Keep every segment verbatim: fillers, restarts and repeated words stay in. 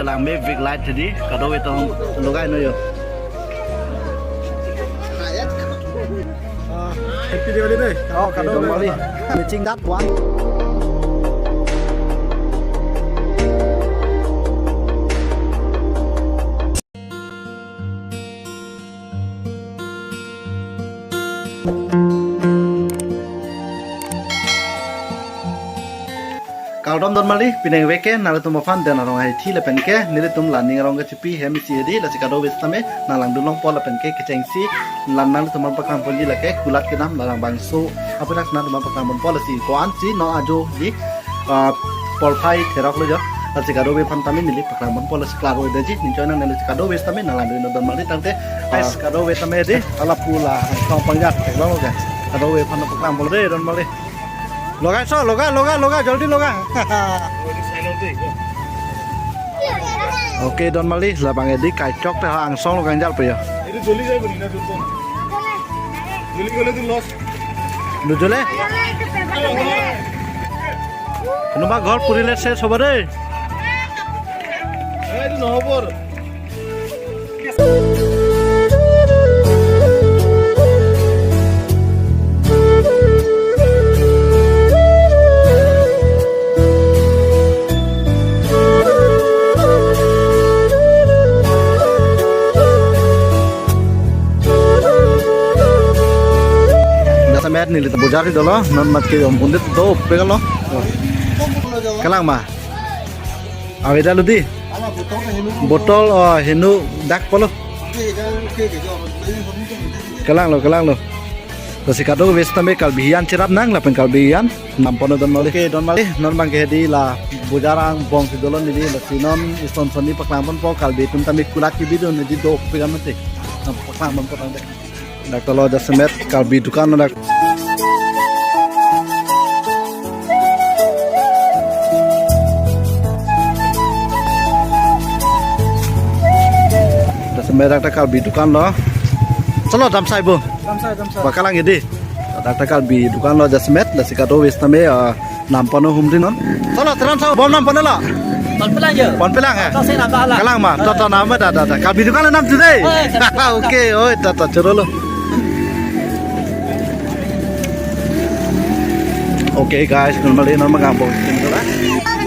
Langme big light tadi, kadokave atum logai noi jo. Happy Diwali dei. Oh, kadokave. Matching that one. Kardom donmarli, pineng veke nanglitum aphan Dena Rong Ahithi lapen ke nelitum la ning arong kechipi hem isi hedi, lasi kadokave sitame nang langdun longpo lapen ke kechengsi la nanglitum aphan paklang ponji lake kulat kedam la lang bangso aputhak nanglitum aphan paklang ponpo, lasi ko-ansi non ajo di, ah, porphai therok lo jo. Lasi kadokave aphan tame neli paklang ponpo, lasi klaro daji ning choi nang, lasi kadokave sitame nang langdun donmarli tangte. Guys, kadokave tame di, ala pula tong pangjat lo guys. Kadokave aphan paklang ponpo dei donmarli. Loga so, loga, loga, loga, jaldi loga. Okay, donmarli, labang edi kaichok te ha angsong lo gangjal pe jo. Itu joli jai bani na tuntun. Joli gole tu loss. Lu jole? Number ghor purile ses hobo dei. Eh, itu no hobor. Jasemet neli ta bojar si dolo, non mat ke om undit dopik lo. Kalang ma? Ave dalo di. Botol, oh, heno dak pulo. Kalang lo, kalang lo. Lasi kadokave sitame Karbi an cherap nang lapen Karbi an nam pon donmarli. Okay, donmarli, non abang ke hedi la bojar angbong si dolo neli, lasi non ison sonni paklang ponpo, Karbi atum tame kulat kebi do neli dopik an mati. Nam paklang ponpo tangte. Dak ta lo jasemet Karbi dukan lo dak. Jasemet dak ta Karbi dukan lo. Chalo dam sai bo. Dam sai, dam sai. Ba kalang edi. Dak ta Karbi dukan lo jasemet, lasi kadokave sitame, ah, nam pon humri non. Chalo, teran sa, bom nam pon lo. Ponpelang jo. Ponpelang, eh? Tasi nam ta hala. Kalang ma, to, to, nam da, da, da. Karbi dukan lo nam tu dei. Oh, eh, Karbi dukan. Okay, oi, ta, ta, choro lo. Okay, guys, donmarli non magang bo.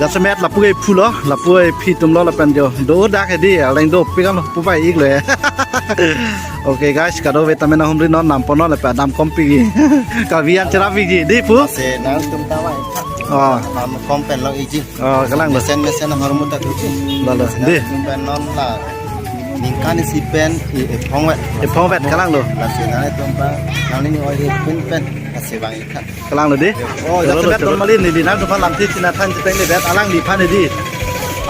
Jasemet lapu ke phu lo, lapu ke phi atum lo lapen jo. Do dak hedi, aleng dopik lo, pu pai ik lo ya. Okay, guys, kadokave tame nang humri non nam pon lapen dam kom piji. Karbi an cherap piji, di pu. Se nangtum ta vai. Oh. Dam kom pen lo iji. Oh, kalang lo. Mesen mesen hormu ta tuji. Lo, lo. Di. Tum pen non la. Ningkan isi pen, i, ephong vet. Ephong vet, kalang lo. Lasi nangtum pa, nangli ni oi ipin pen, lasi bang ikan. Kalang lo di. Oh, jasemet donmarli neli nangtum aphan lamthe chinathan chiteng le bet alangliphan edi.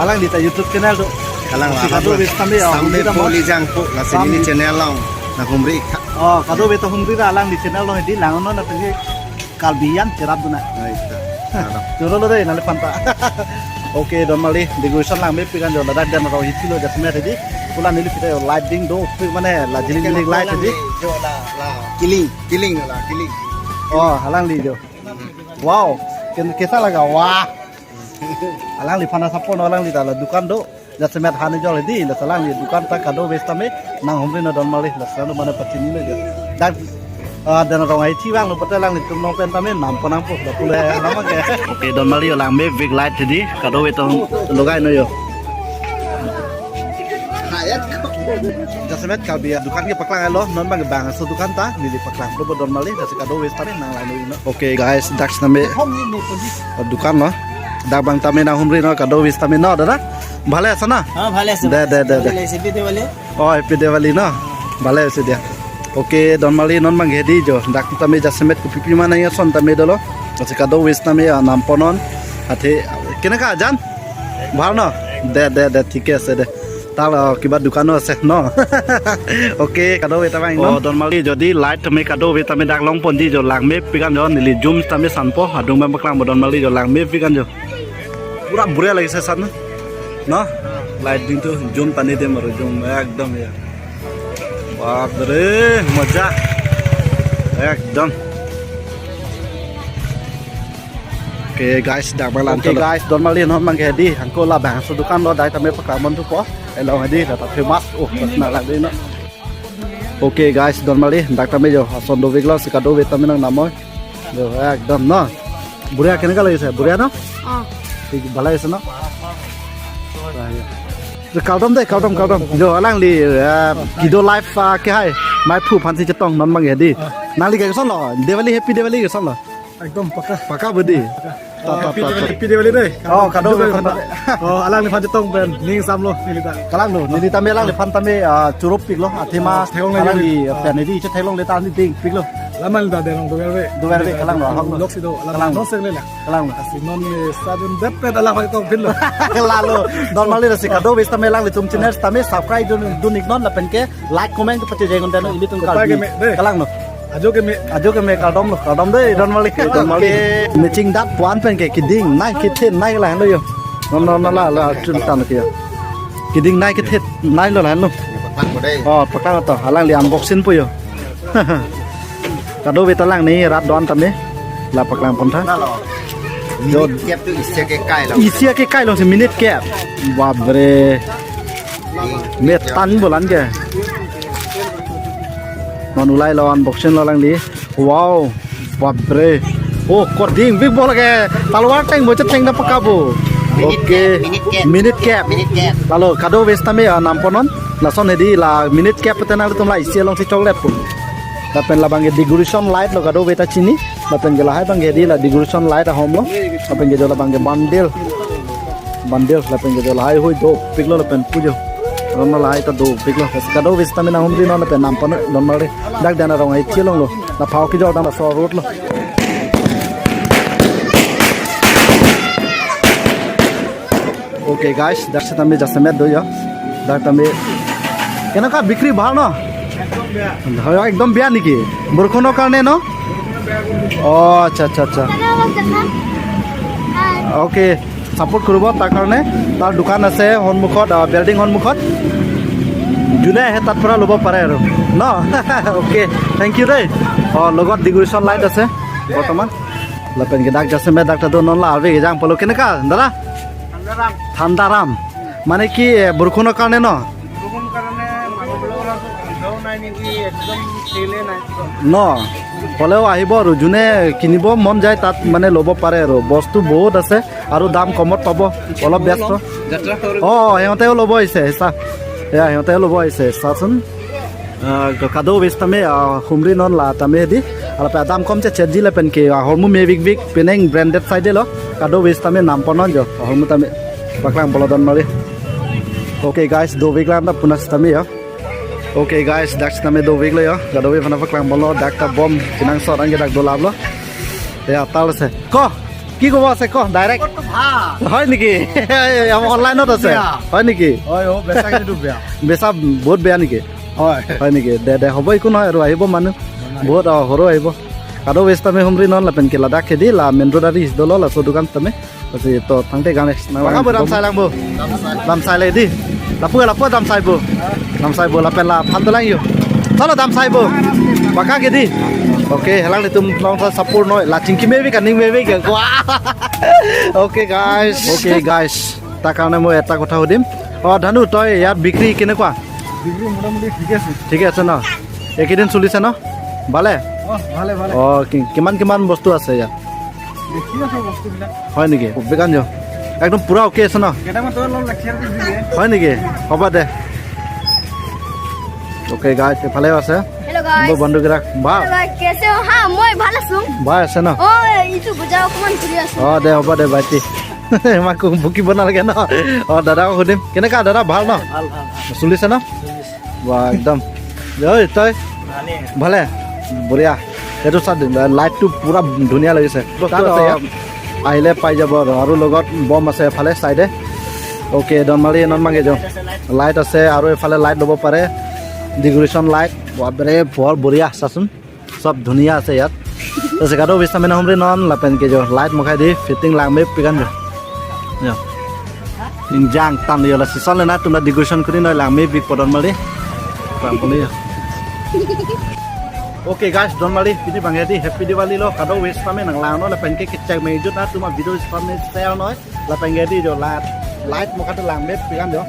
Alangli ta YouTube channel do. Kalang lo. Lasi kadokave sitame, oh, Sambe humri ta mo. Poli jangpo, lasi Sam- neli channel along nang humri ka. Oh, kadokave ta humri ta alangli channel along edi lang non na tengke. Karbi an cherap dun na. Ai ta. Choro lo dei, nangliphan ta. Okay, donmarli, decoration langmepik an jo, ladak Dena Rong Ahithi lo jasemet hedi. Pula neli pita jo lighting dopik mane, la jiling jiling light hedi. Jo la, la. Kiling, kiling la, kiling. Oh, alangli jo. Wow, ken-, kesa laga, wah. Alangliphan asapon, alangli ta la dukan do. Jasemet han ejol hedi, la alangli dukan ta kadokave sitame nang humri non donmarli, la selalu mana pachini lo jo. Dak, ah, Dena Rong Ahithi vanglo pute alanglitum nong pen tame nam pon nangpo, la pule nama ke. Okay, donmarli jo langme big light hedi, kadokave atum logai noi jo. Jasemet Karbi dukan ke paklang lo, non abang bangso dukan ta, neli paklang lo bo donmarli, lasi kadokave sitame nang lai noi no. Okay guys, dak sitame dukan lo. Dak abang tame nang humri non, kadokave sitame no, dada. ভালে আছা না? হ্যাঁ, ভালে আছি। দে, দে, দে, দে। ভালে আছি, বিদে ভালে। অ, Happy Diwali ন? ভালে আছো দিয়া। Okay, donmarli non abang hedi jo. Dak tame jasemet kopi pi mana ya son tame dolo. Lasi kadokave sitame, ah, nam pon non. Athe, কেনেকা জান? ভাল ন? দে, দে, দে, ঠিকে আছে দে। Tal, ah, kiba dukan lo ase, no? Okay, kadokave tame, no? Oh, donmarli, jodi light tame kadokave tame dak long ponji jo langmepik an jo neli zoom tame sanpo, adung abang paklang bo donmarli jo langmepik an jo. Pura बढ़िया lagi se san, no? Lighting tu zoom tani de maro zoom, ekdom ya. Bap re, maja. Ekdom. Okay guys, dak bang lan. Okay guys, don mali non mang ke di, hangko labangso adukan lo, dak tame paklang pon thupo. Elong di, dak ta famous. Oh, na lagi no. Okay guys, don mali, dak tame jo, ason dovek lo, si kadove tame nang namoi. Jo, ekdom no. Buria keneka lagise, buria no? Oh. Thik, bhal lagise no? Kardom de, kardom, kardom. Jo, alangli, eh, kedo live, ah, ke hai. Maiphu aphansi chetong non mang ke di. Nangli ke koson lo? Diwali, happy Diwali koson lo? Ekdom pakka. Pakka budi. Ta, ta, ta, ta. Happy Diwali dei. Oh, kado Diwali aphan ta. Oh, alangliphan chetong pen ning samlo neli ta. Kalang lo, neli tame alangliphan tame, ah, churop piklo, athema theklong le alangli, ah, pen neli chetheklongle ta neli ding piklo. Laman ta delong dover ave. Dover ave, kalang lo, ahok lo. Lok si do, kalang lo. Non seng le la. Kalang lo. Asi non ni sadun dep pen alangphan chetong pinlo. Lalo, don mali lasi kadove tame alanglitum channel tame subscribe dun, dun iknon lapen ke like, comment pachejeng un tano ilitum. Subscribe kardom. Keme, dei. Kalang lo. Ajo keme. Ajo keme, kardom lo, kardom dei, don mali. Don mali. Matching dak puan pen ke keding nai kethe nai lahenlo jo. Non non non la la chun tan ke jo. Keding nai kethe nai lo lahenlo. Paklang ko dei. Oh, paklang to, alangli unboxing po jo. Kadove ta alang ni rat don tame. La paklang pon tha. Lalo. Jo. Minute kep tu isi akekai lo. Isi akekai lo si minute kep. Babre. Metan bolan ke. Non ulai lo unboxing lo alangli. Wow. Babre. Oh, koding big bol ke. Talwar teng bo cheteng da pakka bo. Minute kep, minute kep. Minute kep. Minute kep. Lalo kadove tame, ah, nam pon non. Lason hedi la minute kep pen nangtum la isi alongsi chocolate po. Lapen labang ke decoration light lo kadove ta chini. Lapen ke lahai bang ke di la decoration light ahom lo. Lapen ke jo labang ke bundle. Bundle lapen ke jo lahai hui dopik lo lapen pujo. Ron lo lahai ta dopik lo. Kadove tame nanghumri non lapen nam pon don mali. Dak dan arong ai chelong lo. La phao kejor dam so road lo. Okay guys, dak setame jasemet do jo. Dak tame. Keneka bikri bhal no? Hoy, ekdom beya niki? Borkhonor karne no? Oh, acha, acha, acha. Okay, support koribo tar karne. Tar dukan ase honmukhot, ah, building honmukhot. June ahe tat pora lobo pare aru. No? Okay, thank you dei. Oh, logot decoration light ase. Bortoman. Lapen ke dak jasemet dak ta do non la ave kejang polo keneka, dada? Thandaram. Thandaram. Mane ki, eh, borkhonor karne no? Borkhonor karne manu olo la so khandao nai niki, ekdom sale nai. No. Holeho ahibo aru june kinibo mon jai tat mane lobo pare aru. Bostu bahut ase aru dam komot pabo. Olop besto. Jatra aru. Oh, sihote lobo ahise, sa. Ya, sihote lobo ahise, sasun. Ah, kadove tame, ah, humri non la tame di. Lapen adam kom chechedji lapen ke, ah, ahormu me big big, penang branded side lo. Kadove tame nam pon non jo, ahormu tame. Paklang pon lo don mali. Okay guys, dovek lang ta punas tame ya. Okay guys, dak tame dovek lo ya. Kadove aphan paklang pon lo, dak ta bom, chenang sot an ke dak dolap lo. Ya, tal se. Ko, কি খবৰ আছে ক, direct? খবৰটো ভাল। হয় নেকি? আমাৰ online-ত আছে। বেয়া। হয় নেকি? হয়, অ, বেচা কিন্তু বেয়া। বেচা বহুত বেয়া নেকি? হয়। হয় নেকি? দে, দে, হ'ব, একো নহয় আৰু, আহিব মানুহ। নহয়। বহুত, অ, সৰু আহিব। Kadove tame humri non lapen ke ladak ke di la main road ari dolo laso dukan tame. Pasi to thangte gang next. Pakka bo dam sai lang bo. Dam sai le di. Lapu, lapu dam sai bo. Dam sai bo lapen la phan dolang yo. Chalo dam sai bo. Pakka ke di. Okay, helanglitum long sa support noi. La chingki me bik, kaning me bik. Wah. Okay guys. Okay guys. Ta karne mo eta kotha hudim. O Dhanu, toi yar bikri kenekwa? বিক্ৰী মোটামুটি ঠিকে আছে। ঠিকে আছে ন? একেদিন চলিছে ন? ভালে? অ, ভালে, ভালে। অ, কি-, কিমান কিমান বস্তু আছে ইয়াত? দেখি আছো বস্তুবিলাক। হয় নেকি? বেগান যো। একদম পুৰা অ'কে আছে ন? কেইটামান তই অলপ লেকচাৰ দি দিবি। হয় নেকি? হ'ব দে। অ'কে, গাইছ, এফালেও আছে। Hello, guys. মোৰ বন্ধুকেইটা। ভাল? Hello, guys. কেছে হো? হা, মই ভাল আছো। ভাল আছে ন? অ, এইটো বুজাও অকমান ঘূৰি আছো। অ, দে, হ'ব দে, ভাইটি। আমাক বকিব নালাগে ন? অ, দাদাক সুধিম। কেনেকা দাদা, ভাল ন? ভাল, ভাল, ভাল। চলিছে ন? চলিছে। বাহ, একদম। ঐ, তই? ভালে। ভালে? বঢ়িয়া। এইটো চা, লাইটটো পুৰা ধুনীয়া লাগিছে। বস্তু তাত, আছে অ, ইয়াত। আহিলে পাই যাব আৰু। আৰু লগত বম আছে এফালে চাইডে। অ'কে, ডনমালি এনত মাগে যাওঁ। লাইট আছে আৰু এফালে লাইট ল'ব পাৰে। Decoration light. বাপৰে, বৰ বঢ়িয়া, চাচোন। চব ধুনীয়া আছে ইয়াত। Terus kadokave sampai na humri non lapen ke jo light mokhai di fitting langme pikan jo. Jo. Ingjang tam yo la season le na tum la decoration kuri noi langme pik po donmali. Pang poli jo. Okay guys, don mali, pini bang hedi Happy Diwali lo, kadokave setame nang langnon, lapen ke kechak mejut atum a video setame share noi, lapen ke hedi jo la, like mo kata lang bet pikan jo.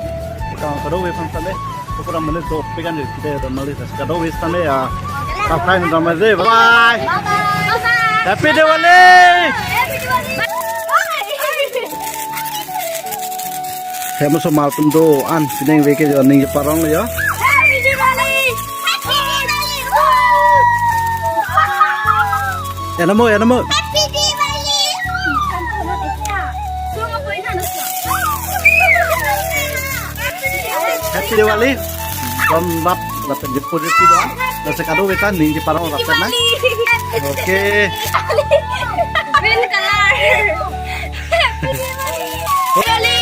Kang kadokave phan setame, ukuran mene jo pikan jo, kita don mali, kadokave setame ya, subscribe don mali, bye bye. Bye bye. Happy Diwali. Happy Diwali. Bye. Hem so mal atum do-an, pining veke jo ningje parong jo. Happy Diwali. Happy Diwali. Woo. Enamo, enamo. Happy Diwali. Happy Diwali. Don rap, lapen jepur jepi do-an. Lasi kadokave ta ningje parong rap na. Diwali. Okay. Green color. Happy Diwali.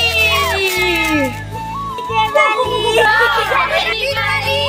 Diwali. Happy Diwali.